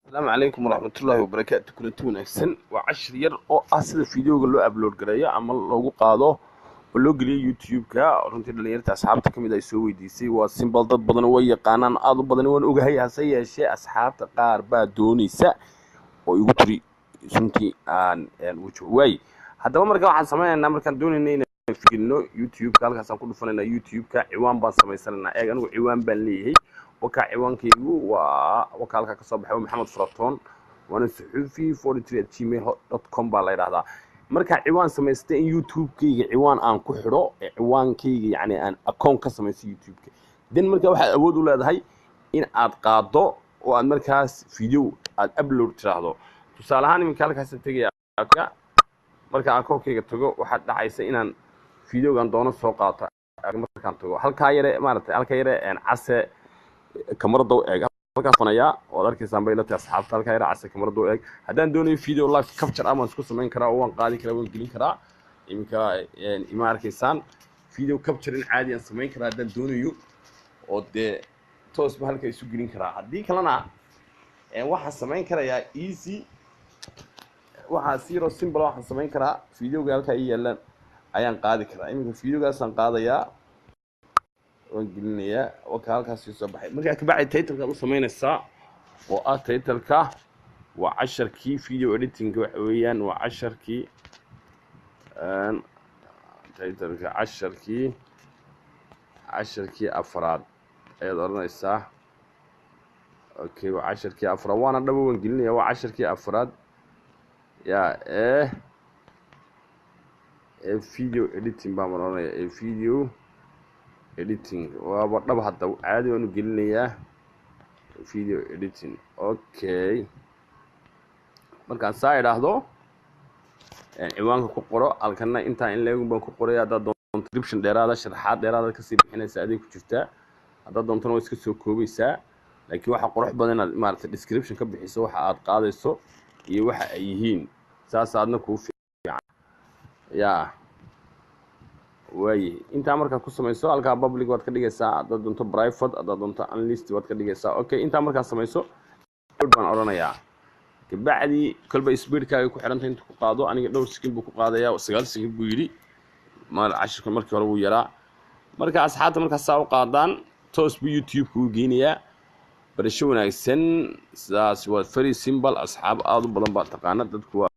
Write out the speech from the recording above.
Asalaamu calaykum waraxmatullaahi wabarakaatu. Kulanti wanaagsan. Waa cashir yar oo ah sida videoga loo upload gareeyo ama loogu qaado oo loo geliyo YouTube-ka. Runtii dhalinyarta asxaabta kamid ay soo weydiisay. Waa simple, dad badan way yaqaanaan, aada u badan waan ogahay, hase yeeshee asxaabta qaar baa doonaysa oo igu tiri runtii aan waay. Haddaba marka waxaan sameynaynaa, markaan doonayna inaan gelino YouTube-ka, halkaasaan ku dhufanaynaa YouTube-ka. Ciwaan baan samaysanaynaa. Eeg, anigu ciwaan baan leeyahay. Wakaa ciwaankaygu, waa wakaa halkaa kasoo baxay, waa Maxamed Furaton, waana suxufi 43@gmail.com baa la yidhahdaa. Markaa ciwaan samaystay in YouTube-kayga ciwaan aan ku xidho ee ciwaankayga, yacni aan account ka samaysto YouTube-ka, then markaa waxaad awood u leedahay in aad qaaddo oo aad markaas video aad upload tiraahdo. Tusaale ahaan, iminka halkaasaan tegaya. Marka akoonkayga tago, waxaad dhacaysa inaan videogan doono soo qaato. Markaan tago halkaa yare, maaragtay, halkaa yare case kamarada u eeg, halkaas fanayaa waad arkaysaan bay la tahay asxaabta. Halkaa yare case kamarada u eeg. Haddaan doonayo video live capture ah baan isku samayn karaa oo waan qaadi karaa, waan gelin karaa. Iminka ima arkaysaan, video capture in caadi aan samayn karaa haddaan doonayo, oo dee toos ba halka isu gelin karaa. Haddii kalena waxaan samayn karayaa easy, waxaa zero simple, waxaan samayn karaa videoga halkaa ii yaalaan ayaan qaadi karaa. Iminka videogaasaan qaadayaa, waan gelinayaa, waka halkaas soo baxay. Markaa kabacdi titlekaad u samaynaysaa oo ah titleka waa casharkii video editingka. Waxa weeyaan waa casharkii, titleka casharkii afraad ayaad odhanaysaa. Okay, waa casharkii afraad, waana dhabo, waan gelinaya. Waa casharkii afraad ya ee video editing baan odhanaya, ee video editing. Waaba dhab, hadda caadi waan u gelinayaa video editing. Okay, markaan saa idhaahdo, ciwaanka ku qoro halkana, intaa in leegun baan ku qoraya. Haddaad doonto description dheeraada, sharaxaad dheeraada kasii bixinaysa, aday ku jirtaa. Haddaad doontona waa iska soo koobaysaa, laakiin waxa qurux badan inaad, maaragtay, description ka bixiso waxa aad qaadayso iyo waxa ay yihiin. Saas aadna kuu fiican ya. Waaye, intaa markaad ku samayso, halkaa public waad ka dhigaysaa, haddaad doonto private, haddaad doonto unlist waad ka dhigaysaa. Okay, intaa markaad samayso baan odhanayaa. Kabacdi kolba speedkaaga ku xidhanta inta ku qaado. Aniga dhowr second buu ku qaadayaa, 9 second buu yidhi. Ma cashirka markii hore wuu yaraa. Marka asxaabta markaas saa u qaadaan, toos buu YouTube-ka u geynayaa. Barasho wanaagsan. Sidaas waa very simple. Asxaab aada u badan baa taqaana dadku waa.